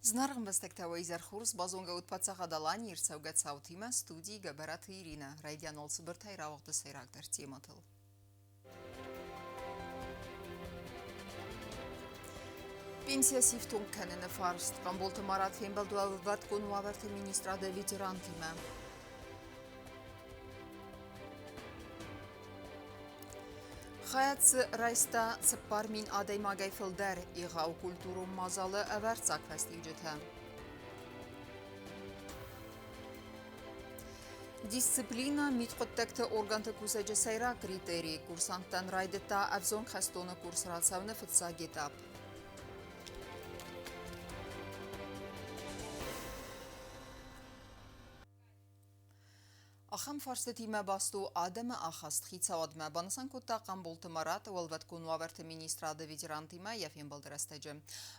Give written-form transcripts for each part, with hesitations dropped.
Зынаргъ ӕмбӕстӕгтӕ, уӕ изӕр хорз! Базонгӕ ут Паддзахад Аланийы ӕрцӕугӕ цаутимӕ студийы Гӕбӕраты Иринӕ. Райдиан уал цыбыртӕй рауагъды сӕйрагдӕр темӕтыл. Пенсийӕ сифтонг кӕныны фарст. Хъамболты Марат фембӕлд уӕлвӕткон уавӕрты министрады ветерантимӕ. Хайад дзы райста 4000 адӕймагӕй фылдӕр егъау культурон мадзалы ӕвӕрццаг фӕстиуджытӕ. Дисциплина мидхъуыддӕгты органты кусӕджы сӕйраг критерий курсанттӕн райдыдта ӕвзонг хӕстоны курс рацӕуыны фыццаг этап. Ахӕм фарстытимӕ баст у адӕмы ахаст хицауадмӕ, банысан кодта Хъамболты Марат Уӕлвӕткон уавӕрты министрады ветерантимӕ йӕ фембӕлды рӕстӕджы.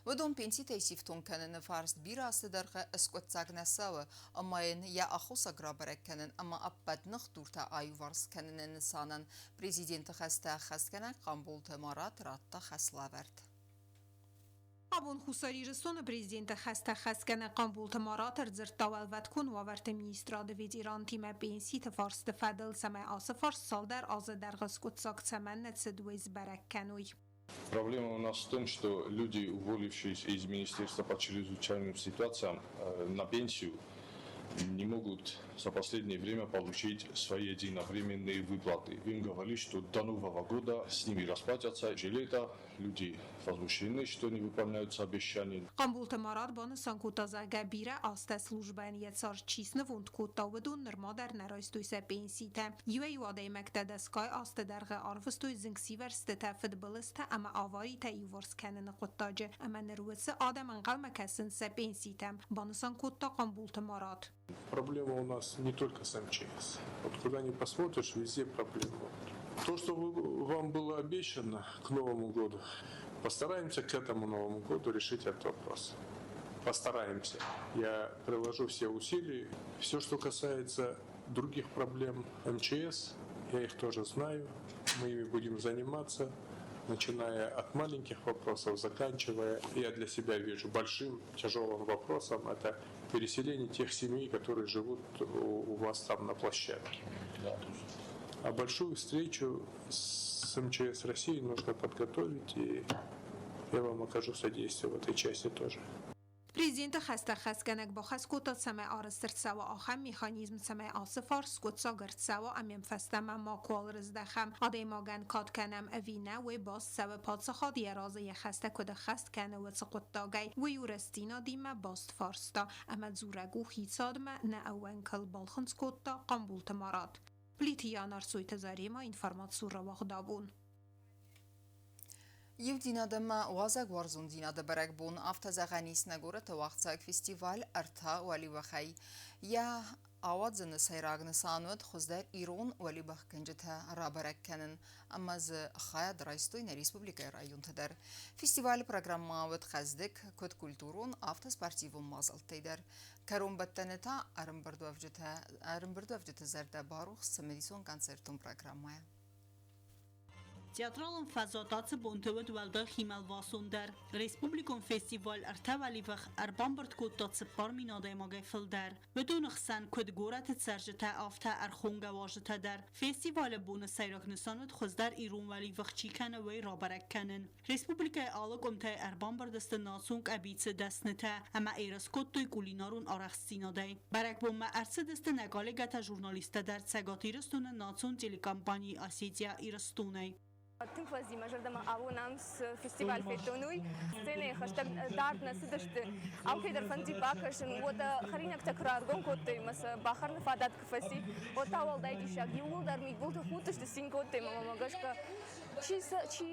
Уыдон пенситӕй сифтонг кӕныны фарст бирӕ азты дӕргъы скъуыддзаг нӕ цӕуы ӕмӕ йын йӕ аххосаг рабӕрӕг кӕнын ӕмӕ ӕппӕт ныхдуртӕ аиуварс кӕныны нысанӕн президенты хӕстӕ ӕххӕстгӕнӕг Хъамболты Марат радта хӕслӕвӕрд. Абон Хуссар Ирыстоны президенты хӕстӕ хӕсгӕнӕг Хъамболты Марат ӕрдзырдта Уӕлвӕткон уавӕрты министрады ветерантимӕ пенситы фарсты фӕдыл, цӕмӕй ацы фарст цалдӕр азы дӕргъы скъуыддзаг цӕмӕннӕ цыд, уый сбӕрӕг кӕной. Проблема у нас в том, что люди, уволившиеся из Министерства по чрезвычайным ситуациям на пенсию, не могут за последнее время получить свои единовременные выплаты. Им говорили, что до Нового года с ними расплатятся. Жилета люди возмущены, что не выполняются обещания. Хъамболты Марат банысан кодта, зӕгъгӕ, бирӕ азтӕ службӕйӕн йӕ цард чи снывонд кодта, уыдон нырма дӕр нӕ райстой сӕ пенситӕ. Иуӕй-иу адӕймӕгтӕ дӕсгай азты дӕргъы арвыстой зынгсивӕрзтытӕ, фыдбылызтӕ ӕмӕ аваритӕ иуварс кӕныны хъуыддаджы, ӕмӕ ныр уыцы адӕм ӕнхъӕлмӕ кӕсынц сӕ пенситӕм, банысан кодта Хъамболты Марат. Проблема у нас не только с МЧС. Вот куда ни посмотришь, везде проблема. То, что вам было обещано к Новому году, постараемся к этому Новому году решить этот вопрос. Постараемся. Я приложу все усилия. Все, что касается других проблем МЧС, я их тоже знаю. Мы ими будем заниматься, начиная от маленьких вопросов, заканчивая, я для себя вижу, большим тяжелым вопросом. Это переселение тех семей, которые живут у вас там на площадке. Да, тоже. А большую встречу с МЧС России нужно подготовить, и я вам окажу содействие в этой части тоже. Президенты хӕстӕ хӕсгӕнӕг бахӕс кодта, цӕмӕй арӕзт ӕрцӕуа ахӕм механизм, цӕмӕй ацы фарс скъуыддзаг ӕрцӕуа ӕмӕ йӕм фӕстӕмӕ макуал рыздӕхӕм. Адӕймагӕн кад кӕнӕм ӕви нӕ, уый баст цӕуы паддзахад йӕ разы йӕ хӕстӕ куыд ӕххӕст кӕны, уыцы хъуыддагӕй. Уый у рӕстдзинадимӕ баст фарста ӕмӕ дзурӕг у хицадмӕ нӕ ӕууӕнкыл, балхынцъ кодта Хъамболты Марат. Плиты Янар Цойты Заремӕ информаци рауагъдабон. Иудзинад ӕмӕ уазӕгуарзондзинады бӕрӕгбон, афтӕ зӕгъӕн ис нӕ горӕты уагъдцӕуӕг фестиваль ӕртӕ уӕливӕхӕй. Йӕ ауадзыны сӕйраг нысан уыд хуыздӕр ирон уӕлибӕхгӕнджытӕ рабӕрӕг кӕнын ӕмӕ дзы хайад райстой нӕ республикӕйы районты дӕр. Фестивалы программӕ уыд хъӕздыг, куыд культурон, афтӕ спортивон мадзӕлттӕй дӕр. Кӕронбӕттӕны та ӕрӕмбырдуӕвджыты зӕрдӕ барухс цымыдисон концертон программӕйӕ. Театралон фӕзуат ацы бонты уыд уӕлдай химӕлвасондӕр. Республикон фестиваль ӕртӕ уӕливых ӕрбамбырд кодта 4000 адӕймагӕй фылдӕр. Уыдоны хсӕн куыд горӕты цӕрджытӕ, афтӕ ӕрхонгӕ уазджытӕ дӕр. Фестивалы боны сӕйраг нысан уыд хуыздӕр ирон уӕливых чи кӕны, уый рабӕрӕг кӕнын. Республикӕйы алы къуымтӕй ӕрбамбырд сты национ къӕбицы дӕснытӕ ӕмӕ ерыс кодтой кулинарон арӕхстдзинадӕй. Бӕрӕгбонмӕ ӕрцыдысты нӕ коллегӕтӕ журналисттӕ дӕр Цӕгат Ирыстоны национ телекомпани Осетия-Ирыстон-ӕй. Тынг фӕззи мӕ зӕрдӕмӕ абон ам цы фестиваль федтон, уый. Сценӕйы хӕстӕг дард нӕ цыдысты. Алкӕйдӕр фӕнди бакӕсын, уӕдӕ хӕринӕгтӕ куы раргом кодтой ӕмӕ сӕ бахӕрыны фадат куы фӕци, уӕд та уӕлдай диссаг. Иууылдӕр мидбылты худтысты, цин кодтой ӕмӕ мӕм гӕсгӕ чи, чи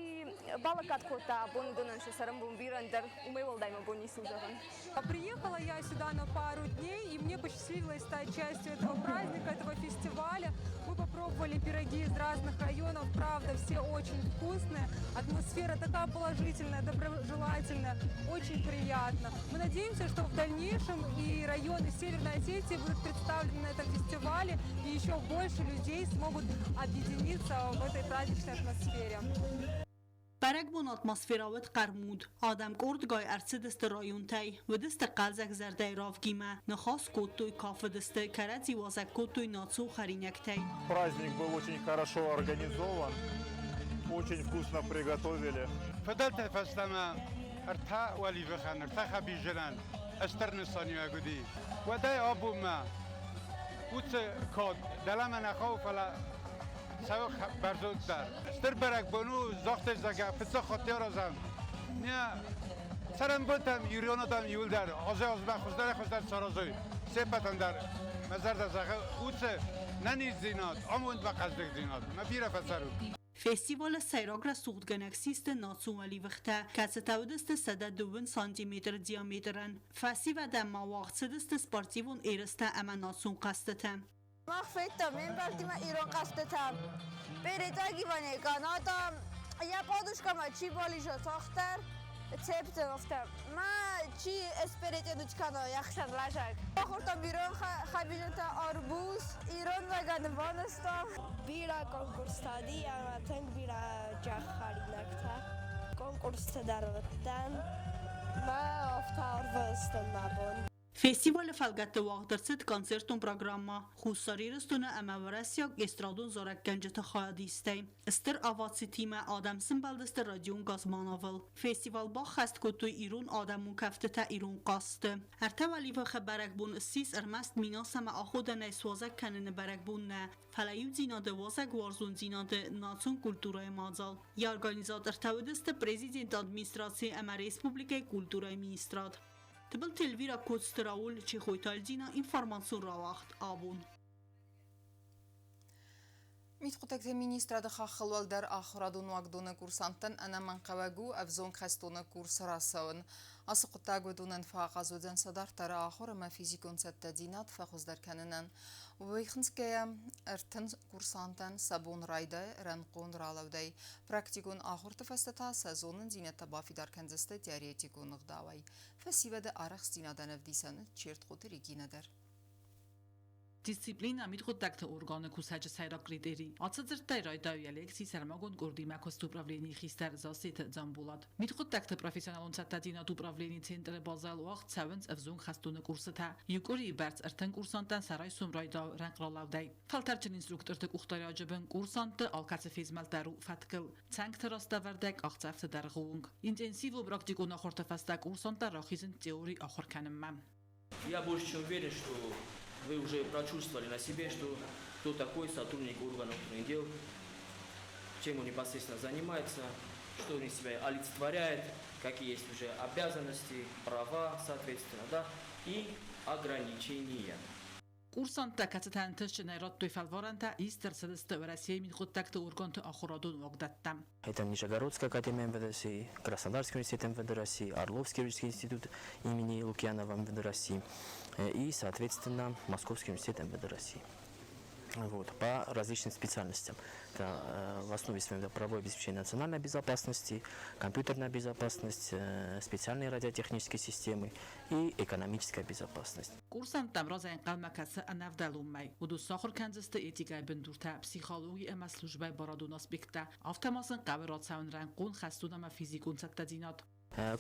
балӕггад кодта абон уыдонӕн сӕ цӕрӕнбон бирӕ ӕндӕр, уымӕй уӕлдай мӕ бон ницы у зӕгъын. Приехала я сюда на пару дней, и мне посчастливилось стать частью этого праздника, этого фестиваля. Мы попробовали пироги из разных районов, правда, все очень вкусные. Атмосфера такая положительная, доброжелательная, очень приятно. Мы надеемся, что в дальнейшем и районы Северной Осетии будут представлены на этом фестивале, и еще больше людей смогут объединиться в этой праздничной атмосфере. Бӕрӕгбон атмосферӕ уыд хъӕрмуд. Адӕм къордгай ӕрцыдысты районтӕй, уыдысты хъӕлдзӕг зӕрдӕйы равгимӕ, ныхас кодтой, кафыдысты, кӕрӕдзи уазӕг кодтой национ хӕринӕгтӕй. Праздник был очень хорошо организован, очень вкусно приготовили. Фыдӕлтӕй фӕстӕмӕ ӕртӕ уӕливыхӕн, ӕртӕ хӕбизджынӕн стыр нысаниуӕг уыди. Уӕдӕй абонмӕ уыцы кад дӕлӕмӕ нӕ хъӕуы, фӕлӕ цӕуы бӕрзонддӕр. Стыр бӕрӕгбон у, загътой, зӕгъгӕ, фыццаг хатт аразӕм. Нӕ цӕрӕнбонтӕм ирон адӕм иуылдӕр азӕй-азмӕ хуыздӕрӕй-хуыздӕр саразой се ппӕтӕн дӕр. Мӕ зӕрдӕ зӕгъы, уыцы нӕниздзинад, амондмӕ хъӕздыгдзинад мӕ бирӕ фӕцӕрут. Фестивалы сӕйраг рӕсугъдгӕнӕг систы национ уӕливыхтӕ, кӕцытӕ уыдысты 120 сантиметры диаметрӕн. Фӕсивӕдӕн ма уагъд цыдысты спортивон ерыстӕ ӕмӕ национ хъӕзтытӕ. Мах федтам ме мбӕлттимӕ ирон хъӕзтытӕ. Перетаг Иване Каната, йӕ подушкӕмӕ чи бализа тагъддӕр, цептен афтӕ. Ма чи эсперетенуть кӕна йӕхсӕн лӕзӕг. Бахордтам ирон хӕбизонтӕ арбуз, ирон веганы банызтам. Бирӕ конкурстӕ уыди ӕмӕ тынг бирӕ джаххӕринӕгтӕ. Конкурсты дӕр уыдтӕн. Мӕ афтӕ ӕрвыстон мӕ бон. Фестивалы фӕлгӕтты уагъд ӕрцыд концертон программӕ Хуссар Ирыстоны ӕмӕ уӕрӕсейаг эстрадон зарӕггӕнджыты хайадистӕй. Стыр овацитимӕ адӕм сымбӕлдысты Родион Газмановыл. Фестивал баххӕст кодтой ирон адӕмон кӕфтытӕ ирон хъазты. Ӕртӕ уӕливыхы бӕрӕгбон ссис ӕрмӕст минас ӕмӕ аходӕнӕй суазӕг кӕныны бӕрӕгбон нӕ, фӕлӕ иудзинады уазӕгуарзондзинады национ культурӕйы мадзал. Йӕ организатортӕ уыдысты президенты администраци ӕмӕ республикӕйы культурӕйы министрад. Тыбылты Эльвира Коцты Рауль, Чехойты Альдина, информацион рауагъд абон. Мидхъуыддӕгты министрады хаххыл уӕлдӕр ахуырадон уагдоны курсанттӕн ӕнӕмӕнгхъӕуӕг у ӕвзонг хӕстоны курс рацӕуын. Ацы хъуыддаг уыдонӕн фӕахъаз уыдзӕн сӕ дарддӕры ахуыр ӕмӕ физикон цӕттӕдзинад фӕхуыздӕр кӕнынӕн. Уый хынцгӕйӕ 30 курсантӕн сӕ бон райдайы рӕнхъон ралӕудӕй. Практикон ахуырты фӕстӕ та сӕ зонындзинӕдтӕ бафидар кӕндзысты теоретикон ӕгъдауӕй. Фӕсивӕды арӕхстдзинадӕн ӕвдисӕн Чертхъоты Регинӕ дӕр. Дисциплинӕ мидхъуыддӕгты органы кусӕджы сӕйраг критерий. Ацы дзырдтӕй райдайы йӕ лекци сӕрмагонд къордимӕ куысты управленийы хистӕр Зассеты Дзамболат. Мидхъуыддӕгты профессионалон цӕттӕдзинад управленийы центры базӕйыл уагъд цӕуынц ӕвзонг хӕстоны курсытӕ. Иу къуырийы бӕрц 30 курсанттӕн сӕ райсом райдайы рӕнхъралӕудӕй. Фӕлтӕрджын инструкторты къухдариуӕджы бын курсантты алкӕцы фезмӕлд дӕр у фӕткыл. Цӕнгты растӕвӕрдӕй къахдзӕфты дӕргъы онг. Интенсивон практикон ахуырты фӕстӕ курсанттӕ рахизынц теори ахуыр кӕнынмӕ. Я больше чем уверен, что вы уже прочувствовали на себе, что кто такой сотрудник органов внутренних дел, чем он непосредственно занимается, что он из себя олицетворяет, какие есть уже обязанности, права, соответственно, да, и ограничения. Курсанттӕ, кӕцытӕ ӕнтыстджынӕй радтой фӕлварӕнтӕ, ист ӕрцыдысты Уӕрӕсейы мидхъуыддӕгты органты ахуырадон уагдӕттӕм. Это Нижегородская академия МВД России, Краснодарский университет МВД России, Орловский юридический институт имени Лукьянова МВД России и, соответственно, Московский университет МВД России. Вот, по различным специальностям. Это в основе своей это правовое обеспечение национальной безопасности, компьютерная безопасность, специальные радиотехнические системы и экономическая безопасность. Курсанттӕм разӕнхъӕлмӕ кӕсы ӕнӕвдӕлонмӕ. Уыдон сахуыр кӕндзысты этикӕйы бындуртӕ, психологи ӕмӕ службӕйы барадон аспекттӕ. Афтӕ ма сын хъӕуы рацӕуын рӕнхъон хӕстон ӕмӕ физикон цӕттӕдзинад.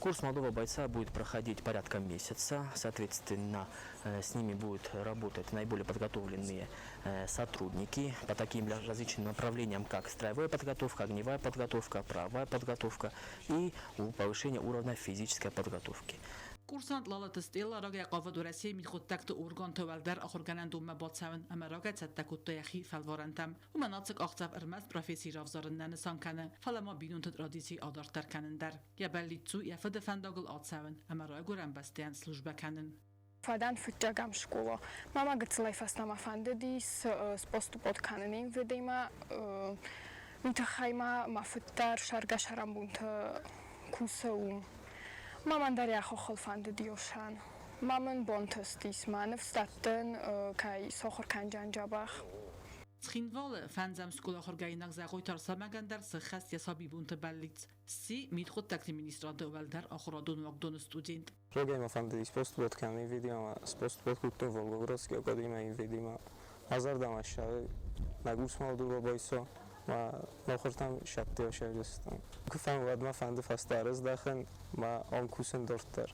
Курс молодого бойца будет проходить порядка месяца. Соответственно, с ними будут работать наиболее подготовленные сотрудники по таким различным направлениям, как строевая подготовка, огневая подготовка, правовая подготовка и повышение уровня физической подготовки. Курсант Лалаты Стелла рагӕй хъавыд Уӕрӕсейы мидхъуыддӕгты органты уӕлдӕр ахуыргӕнӕндонмӕ бацӕуын ӕмӕ рагӕй цӕттӕ кодта йӕхи фӕлварӕнтӕм. Уымӕн ацы къахдзӕф ӕрмӕст професси равзарын нӕ нысан кӕны, фӕлӕ ма бинонты традици адарддӕр кӕнын дӕр. Йӕ бӕллиц у йӕ фыды фӕндагыл ацӕуын ӕмӕ райгуырӕн бӕстӕйӕн службӕ кӕнын. Фӕдӕн фыццӕгӕм скъола. Мӕ гыццылӕй фӕстӕмӕ фӕндыдис поступот кӕнын МВД-мӕ. Уый тыххӕй ма мӕ фыд дӕр сӕргӕ-сӕрӕнбонты кусы уым. Ма мӕн дӕр йӕ хохыл фӕндыд Йосан. Ма мын бонтыстис, мӕ ныфс дӕттын, кӕй сахуыр кӕнджан дзӕбӕх. Цхинвалы фӕндзӕм скъола-ахуыргӕнинаг Зӕгъойты Арсӕмӕгӕн дӕр сыххӕст йӕ сабибонты бӕллиц. Сси мидхъуыддӕгты министрады уӕлдӕр ахуырадон уагдоны студент. Рагӕй мӕ фӕндыдис поступать кӕнын МВД-мӕ, споступать кодтон Волгоградский академийы МВД-мӕ. Мӕ зӕрдӕмӕ ссары, мӕ курсмӕ молодого бойца. Ма махуыртӕм сӕттӕ сӕвдыстам. Куы фӕн, уӕд ма фӕнды фӕстӕ ӕрыздӕхын, ма ам кусын дарддӕр.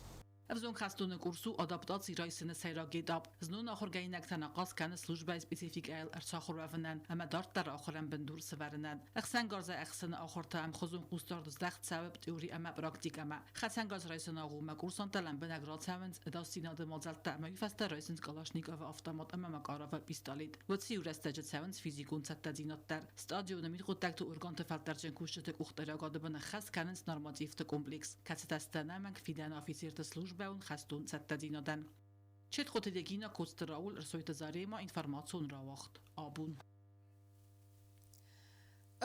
Ӕвзонг хӕстоны курс у адаптаци райсыны сӕйраг этап. Знон ахуыргӕнинӕгтӕн ахъаз кӕны службӕйы спецификӕйыл ӕрцахуыр уӕвынӕн ӕмӕ дарддӕр ахуырӕн бындур сӕвӕрынӕн. Ӕхсӕнгарзӕй ӕхсыны ахуырты ӕмхуызон хъусдард здӕхт цӕуы теори ӕмӕ практикӕмӕ. Хӕцӕнгарз райсыны агъоммӕ курсанттӕ лӕмбынӕг рацӕуынц ӕдасдзинады мадзӕлттӕ ӕмӕ уый фӕстӕ райсынц Калашниковы автомат ӕмӕ Макаровы пистолет. Уыцы иу рӕстӕджы цӕуынц физикон цӕттӕдзинад дӕр. Стадионы мидхъуыддӕгты органты фӕлтӕрдджын кусджыты къухдариуӕгады бын ӕххӕст кӕнынц нормативты комплекс, кӕцытӕ сты ӕнӕмӕнг фидӕны офицерты службӕйон хӕстон цӕттӕдзинадӕн. Четхъоты Регина, Коцты Рауль, Ӕрсойты Зарема, информацион рауагъд. Абон.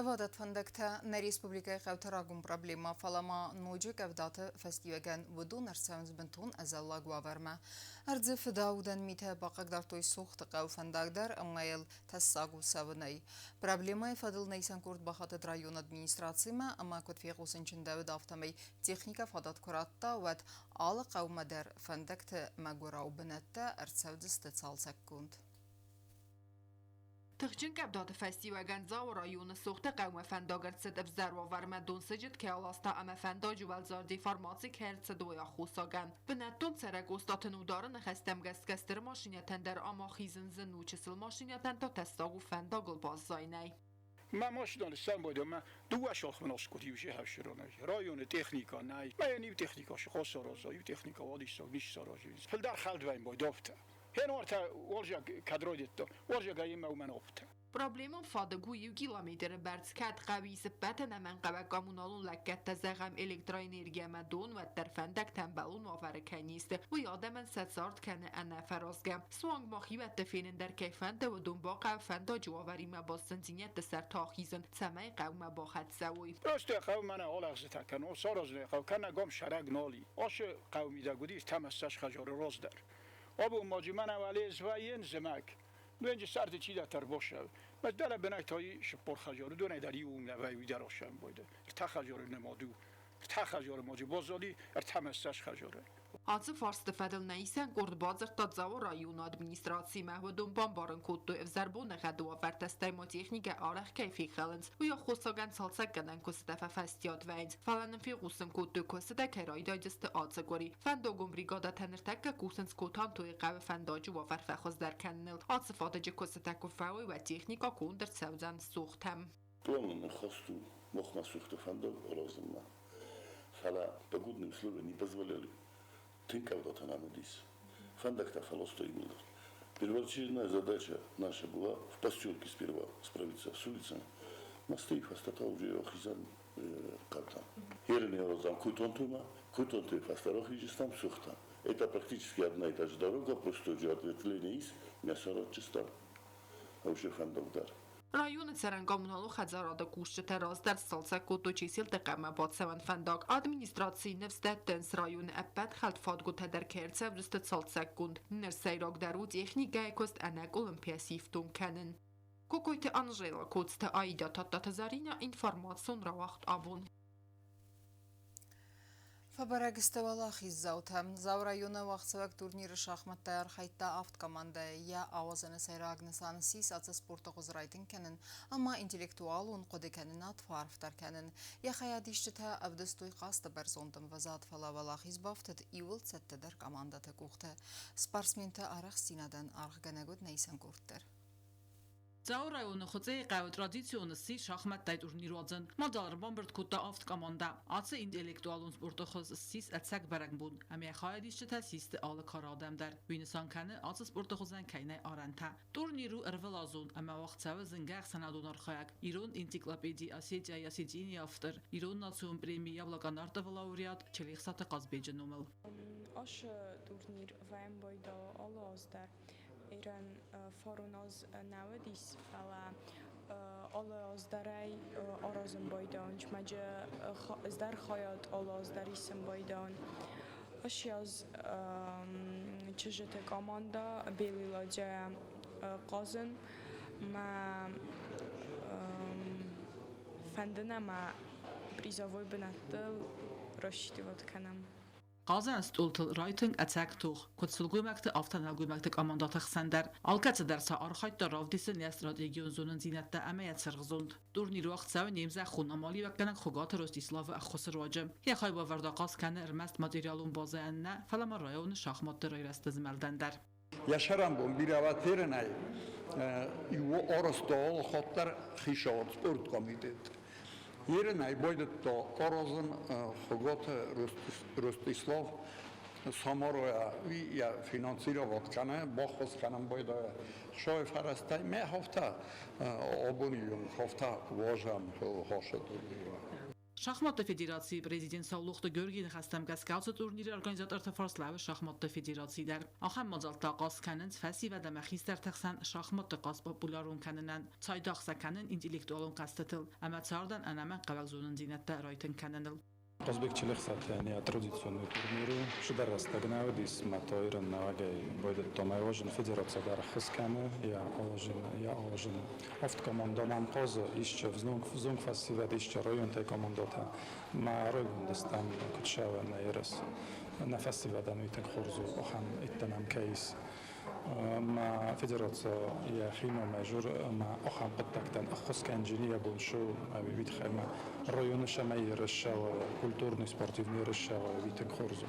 Ӕвадат фӕндӕгтӕ нӕ республикӕйы хъӕуты рагон проблемӕ, фӕлӕ ма ноджы къӕвдаты фӕстиуӕгӕн уыдон ӕрцӕуынц бынтон ӕдзӕллаг уавӕрмӕ. Ӕрдзы фыдаудӕн митӕ бахъыгдардтой Сохты хъӕуы фӕндаг дӕр ӕмӕ йыл тӕссаг у цӕуынӕй. Проблемӕйы фӕдыл нӕ исӕнкъорд бахатыд районы администрацимӕ ӕмӕ куыд фехъусынчындӕуыд, афтӕмӕй техникӕ фадат куы радта, уӕд алы хъӕумӕ дӕр фӕндӕгты мӕгуырау бынӕттӕ ӕрцӕудзысты цалцӕггонд. Тыхджын къӕвдаты фӕстиуӕгӕн Дзауы районы Сохты хъӕумӕ фӕндаг ӕрцыд ӕвзӕр уавӕрмӕ донсыджыт кӕй аласта ӕмӕ фӕндаджы уӕлдзар деформаци кӕй ӕрцыд, уый аххосагӕн. Бынӕттон цӕрӕг Остъаты Нудары ныхӕстӕм гӕсгӕ стыр машинӕтӕн дӕр ам ахизын зын у, чысыл машинӕтӕн та тӕссаг у фӕндагыл баззайынӕй. Мӕ машинӕ ныссӕмбӕлд ӕмӕ дыууӕ сахмын аскъуыд иу сехӕфсыронӕй. Районы техникӕ нӕй. Мӕ иу техникӕ сараза, иу техникӕ уадиссаг ницы саразы. Фылдӕр хӕлд вӕййы афтӕ. Хенуартӕ уӕлзӕг кӕд райдыдта, уӕлзӕг ӕмӕ уымӕн афтӕ. Проблемон фадыг у иу километры бӕрц, кӕд хъӕуы ис ӕппӕт ӕнӕмӕнгхъӕуӕг коммуналон лӕггӕдтӕ, зӕгъӕм, электроэнерги ӕмӕ дон, уӕддӕр фӕндӕгтӕ ӕмбӕлон уавӕры кӕй не сты, уый адӕмӕн сӕ цард кӕны ӕнӕфӕразгӕ. Суанг ма хиуӕтты фенын дӕр кӕй фӕнды, уыдон бахъӕуы фӕндаджы уавӕримӕ бастдзиндзинӕдты сӕрты ахизын, цӕмӕй хъӕумӕ бахӕццӕ уой. Просто хъӕуы мӕнӕ алӕгъзытӕ кӕнон, саразын ӕй хъӕуы, кӕнӕ гом сӕрӕг нал и. Ацы хъӕуы мидӕг уыдис тӕмӕссӕс хӕдзары раздӕр. Абон ма дзы мӕнӕ уӕле свӕййын зымӕг. Ноджы сӕрды чидӕртӕ ӕрбассӕуы. Мӕ дӕлӕ бынӕй та и 40 хӕдзары, уыдонӕй дӕр иу нӕ вӕййы, уый дӕр ассӕн байдайы. Ӕртӕ хӕдзары нымад у. Ӕртӕ хӕдзары ма дзы баззади, ӕртӕ мӕ 20 хӕдзары. Ацы фарсты фӕдыл нӕ исӕн къорд бадзырдта Дзауы районы администрациимӕ. Уыдон бамбарын кодтой, ӕвзӕр боныгъӕды уавӕртӕ, стӕй ма техникӕ арӕх кӕй фехӕлынц, уый аххосагӕн цалцӕггӕнӕн куыстытӕ фӕфӕстиат вӕййынц. Фӕлӕ нын фехъусын кодтой, куыстытӕ кӕй райдайдзысты ацы къуыри. Фӕндагон бригадӕтӕ ныртӕккӕ кусынц Котантойы хъӕуы фӕндаджы уавӕр фӕхуыздӕр кӕныныл. Ацы фадыджы куыстытӕ куы фӕуой, уӕд техникӕ конд ӕрцӕудзӕн сохтӕм. Планы ныххӕст у махмӕ сухты фӕндаг аразынмӕ, фӕлӕ погодные условия не позволяли. Тынг къӕвдатӕ нӕм уыдис. Фӕндӕгтӕ фӕластой иууылдӕр. Первоочередная задача наша была в поселке сперва справиться с улицами, мосты и фӕстӕ уже ахизӕн хъӕдтӕм. Ерын аразӕм Кутонтумӕ, Кутонты фӕстӕ рахизыстӕм Сухтӕм. Это практически одна и та же дорога, просто уже ответвление ис, мясорадчыстӕм, а уже фӕндаг дӕр. Районы цӕрӕн-коммуналон хӕдзарады кусджытӕ раздӕр сцалцӕг кодтой Чеселты хъӕумӕ бацӕуӕн фӕндаг. Администрацийы ныфс дӕттынц, районы ӕппӕт хӕлд фадгуытӕ дӕр кӕй ӕрцӕудзысты цалцӕггонд. Ныр сӕйрагдӕр у техникӕйы куыст ӕнӕкъуылымпыйӕ сифтонг кӕнын. Кокойты Анжела, Коцты Аидӕ, Тадтаты Заринӕ, информацион рауагъд абон. Фӕбӕрӕг сты уӕлахиздзаутӕ. Дзауы районы уагъдцӕуӕг турниры шахматтӕй архайдта авд командӕйы. Йӕ ауадзыны сӕйраг нысан ссис ацы спорты хуыз райтынг кӕнын ӕмӕ интеллектуалон хъуыдыкӕнынад фӕарфдӕр кӕнын. Йӕ хайадисджытӕ ӕвдыстой хъазты бӕрзонд ӕмвӕзад, фӕлӕ уӕлахиз бафтыд иууыл цӕттӕдӕр командӕты къухты. Спортсменты арӕхстдзинадӕн аргъгӕнӕг уыд нӕ исӕн къорд дӕр. Дзауы районы Хуыцъейы хъӕуы традицион ссис шахмӕттӕй турнир уадзын. Мадзал ӕрбамбырд кодта авд командӕ. Ацы интеллектуалон спорты хуыз ссис ӕцӕг бӕрӕгбон, ӕмӕ йӕ хайадисджытӕ систы алы кары адӕм дӕр. Уый нысан кӕны, ацы спорты хуызӕн кӕй нӕй арӕнтӕ. Турнир у ӕрвылазон ӕмӕ уагъд цӕуы зынгӕ ӕхсӕнадон архайӕг, ирон энциклопеди Осетия и Осетиния автор, ирон национ преми Яблоко Нартова лауреат Челехсаты Хъазбеджы номыл. Ашы турнир вӕййы алы аз дӕр. Ирӕн фарон аз нӕ уыдис, фӕлӕ алы аз дӕр ӕй аразын байдайон, зымӕджы ӕз дӕр хайад алы аз дӕр исын байдайон. Ашы аз чызджыты командӕ Белый ладья хъазын мӕ фӕнды нӕ мӕ призовой бынӕттыл рассчитывать кӕнӕм. Хъазӕн стъолтыл райтынг ӕцӕг тох, куыд сылгоймӕгты, афтӕ нӕлгоймӕгты командӕты хсӕн дӕр. Алкӕцыдӕр сӕ архайдта равдисын йӕ стратегион зонындзинӕдтӕ ӕмӕ йӕ цыргъзонд. Турнир уагъд цӕуы не мзӕххон амалиуӕггӕнӕг Хуыгаты Ростиславы ӕххуысы руаджы. Йӕ хайбавӕрд ахъаз кӕны ӕрмӕст материалон базӕйӕн нӕ, фӕлӕ ма районы шахматты райрӕзты змӕлдӕн дӕр. Йӕ сӕрӕнбон бирӕватеронӕй иу арӕзта алыхатт дӕр хицауад спорткомитет. Ерынӕй байдыдта аразын Хуыгаты Ростислав Самарайӕ, уый йӕ финансировать кӕны, баххуыс кӕнын байдайа хсайы фӕрӕзтӕй. Мӕ афтӕ абоны онг афтӕ уазӕм хасы. Шахматты федерацийы президент Саулохты Георгийы ныхӕстӕм гӕсгӕ ацы турниры организаторты фарс лӕууы шахматты федераци дӕр. Ахӕм мадзӕлттӕ ахъаз кӕнынц фӕсивӕд ӕмӕ хистӕрты хсӕн шахматты хъазт популярон кӕнынӕн, цайдагъ сӕ кӕнын интеллектуалон хъӕзтытыл ӕмӕ цардӕн ӕнӕмӕнгхъӕуӕг зонындзинӕдтӕ райтынг кӕныныл. Хъазбег Челехсатӕн традиционный турниры цыдӕр рӕстӕг нӕ уыдис, мӕ то ирон нӕуӕгӕй байдыдтам айвазын федераци дӕр ӕххуыс кӕны йӕ алазын, йӕ алазын. Авд командӕ мӕм хъазы, исчи взонг фӕсивӕд, исчи районтӕй командӕтӕ. Мӕ райгонд стӕм, куыд сӕуа нӕ ерыс. Нӕ фӕсивӕдӕн уый тынг хорз у, ахӕм иттӕн ӕм кӕй ис. Мӕ федераци йӕхи номӕй жур ӕмӕ ахӕм хъуыддӕгтӕн ӕххуыс кӕнджын йӕ бон шу ӕви уый тыххӕй мӕ районы сӕмӕ ерыс сӕуа, культурный, спортивный ерыс сӕуа, уый тынг хорз у.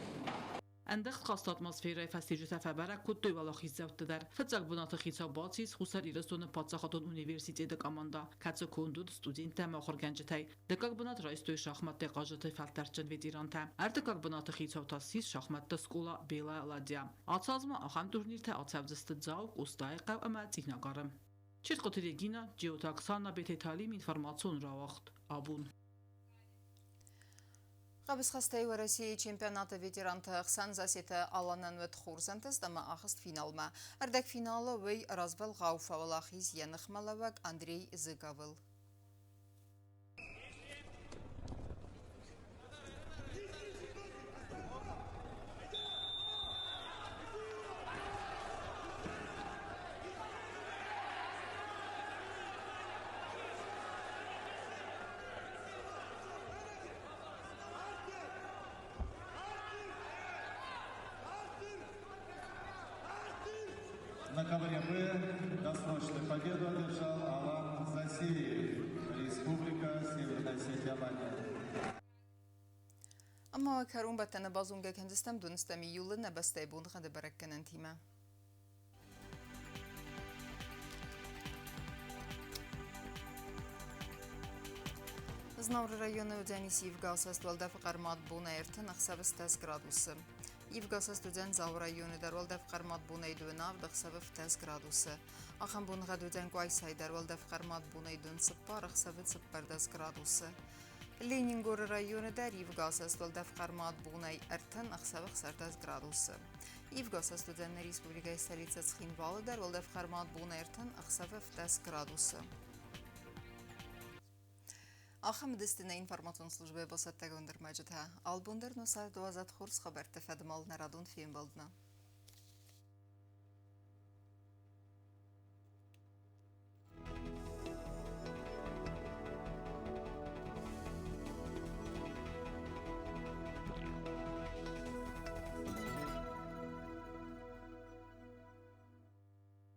Ӕндӕгъд хъазты атмосферӕйы фӕстиуджытӕ фӕбӕрӕг кодтой уӕлахиздзӕутты дӕр. Фыццаг бынаты хицау бацис Хуссар Ирыстоны паддзахадон университеты командӕ, кӕцы конд уыд студенттӕ ӕмӕ ахуыргӕнджытӕй. Дыккаг бынат райстой шахматтӕй хъазджыты фӕлтӕрдджын ветерантӕ. Ӕртыккаг бынаты хицау та ссис шахмӕтты скъола Белая ладья. Ацы аз ма ахӕм турниртӕ ацӕудзысты Дзау, Къостайыхъӕу ӕмӕ Цъинагары. Чертхъоты Регина, Джиоты Оксана, Бететалим информацион рауагъд. Абон. Хъӕбысхӕстӕй Уӕрӕсейы чемпионаты ветеранты ӕхсӕн Засеты Аланӕн уыд хорз ӕнтыст ӕмӕ ахызт финалмӕ. Ӕрдӕгфиналы уый развӕлгъау фӕуӕлахиз йӕ ныхмӕлӕууӕг Андрей Зыговыл. На ковре Б досрочную победу одержал Алан Засеев, Республика Северная Осетия, Алания. Ӕмӕ кӕронбӕттӕны базонгӕ кӕндзыстӕм доныстӕм июлы нӕ бӕстӕйы боныгъӕды бӕрӕггӕнӕнтимӕ. Знауыры районы уыдзӕнис ивгӕ асӕст уӕлдӕфы хъӕрмад бонӕй 30 ӕхсӕвы 10 градусы. Ивгӕ асӕст уыдзӕн Дзауы районы дӕр уӕлдӕф хъӕрмад бонӕй 27 ӕхсӕвы 10 градусы. Ахӕм боныгъӕд уыдзӕн Къуайсайы дӕр уӕлдӕф хъӕрмад бонӕй 24 ӕхсӕвы 14 градусы. Ленингоры районы дӕр ивгӕ асӕст уӕлдӕф хъӕрмад бонӕй 30 ӕхсӕвы 16 градусы. Ивгӕ асӕст уыдзӕн нӕ республикӕйы столицӕ Цхинвалы дӕр уӕлдӕф хъӕрмад бонӕй 30 ӕхсӕвы 10 градусы. Ахӕм уыдысты нӕ информацион службӕйы бацӕттӕгонд ӕрмӕджытӕ. Албон дӕр нӕ цард уадзӕд хорз хабӕртты фӕдмал нӕ радон фембӕлдмӕ.